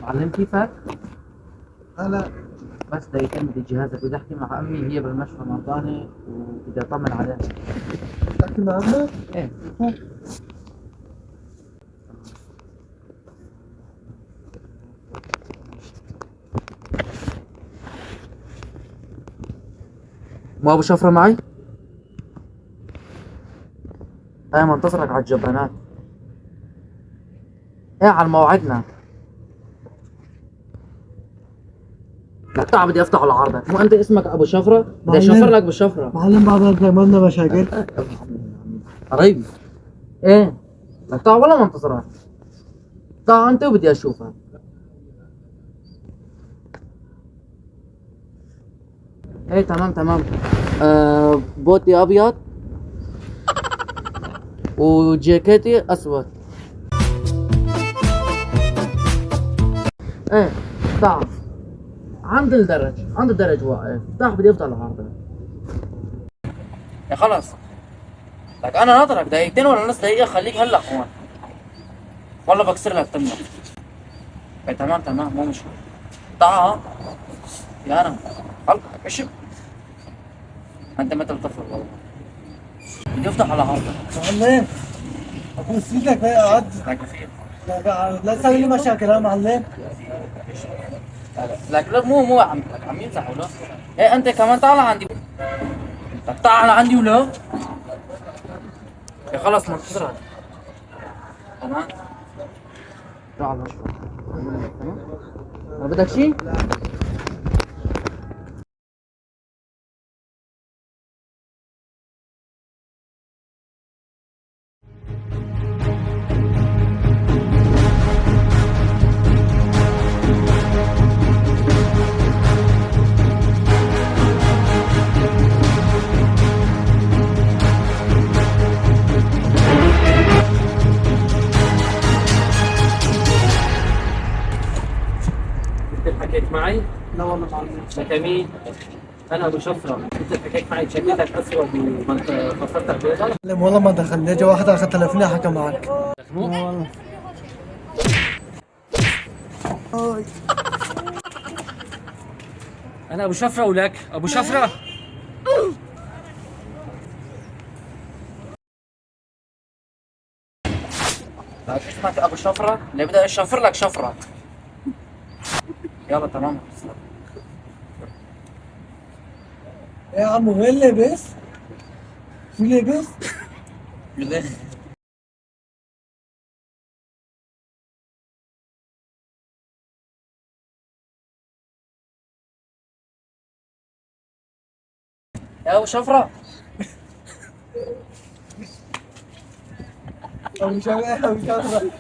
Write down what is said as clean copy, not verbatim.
معلم كيفك؟ هلا. بس دقيقتين بدي جهازك، بدي احكي مع امي، هي بالمشفى مرضانة وبدي اطمن عليها. تحكي مع عمك؟ ايه. مو ابو شفرة معي؟ ايه منتظرك على الجبانات. ايه على موعدنا. لك تعال بدي افتح على عرضك، مو انت اسمك ابو شفرة؟ بدي معلم. اشفر لك بالشفرة. معلم بعد اذنك ما بدنا مشاكل. قريبي. ايه لك تعال والله منتظرك. تعال انت وبدي اشوفك. ايه تمام تمام. بوتي ابيض وجاكيتي اسود. ايه تعال عند الدرج، عند الدرج واقف، تعال بدي افتح العرض. يا خلص لك انا ناطرك دقيقتين ولا نص دقيقة، خليك هلا هون والله بكسر لك تمك. ايه تمام تمام مو مشكلة. تعال يا انا خلص ايش انت مثل طفل والله. بدي افتح على عرضك. معلم ابوس ايدك بقى اقعد. لك كثير. لا تسوي لي مشاكل يا معلم. لك لا مو عم لك عم يمزح ولا؟ ايه انت كمان تعال عندي. لك تعال عندي ولا؟ يا خلص منتظرك. تمام؟ تعال مشروع. تمام؟ ما بدك شيء؟ انت حكيت معي؟ لا والله معلم. لك مين؟ انا ابو شفرة، انت حكيت معي جاكيتك اسود وفصلتك بيضاء؟ معلم والله ما دخلني، اجى واحد اخذ تلفوني حكى معك. مو؟ لا والله. انا ابو شفرة ولك ابو شفرة. لك اسمك ابو شفرة؟ اللي بدي اشفر لك شفرة. يلا تمام. يا عمو وين لابس؟ شو لابس؟ يا ابو شفرة. ابو شفرة ابو شفرة.